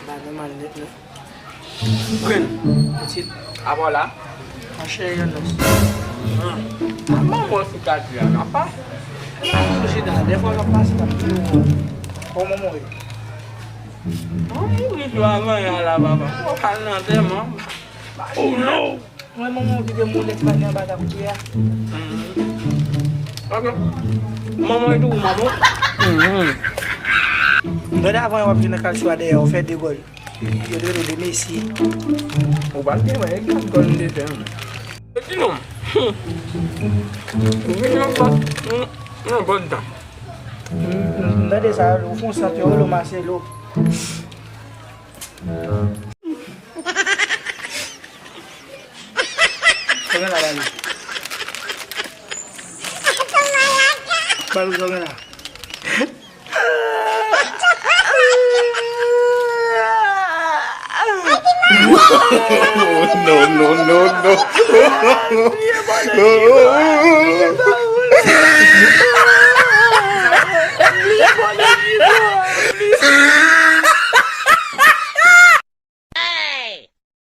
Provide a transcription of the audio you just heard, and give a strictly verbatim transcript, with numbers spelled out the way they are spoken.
Ba nòmal nèt non. Grenn, pitit. Apa w la? Mwen cheri yon nòs. Manman w sou kay la, apa? Sou chita, dèfwa l ap pase, l ap di w, kòman w ye? Mwen mouri jou avan yè la, papa. Mwen pral nan antèman. Oh no! Mwen, manman w kite m yon lèt pa gen anba ta kote a. Ok. Manman w tou, manman w. Gade avan w ap vin nan kalsyo a dèyè, w fè de gòl. Yo te rele de Messi. Ou pa t gen wè, e gad gòl m te fè, an. E di non. Ou vin nan bòt, nan bòt dan. M tande sa, ou fon sant yo, rele w Marcelo. Sa gen la, bali. Bali, sa gen la. No, no, no, no.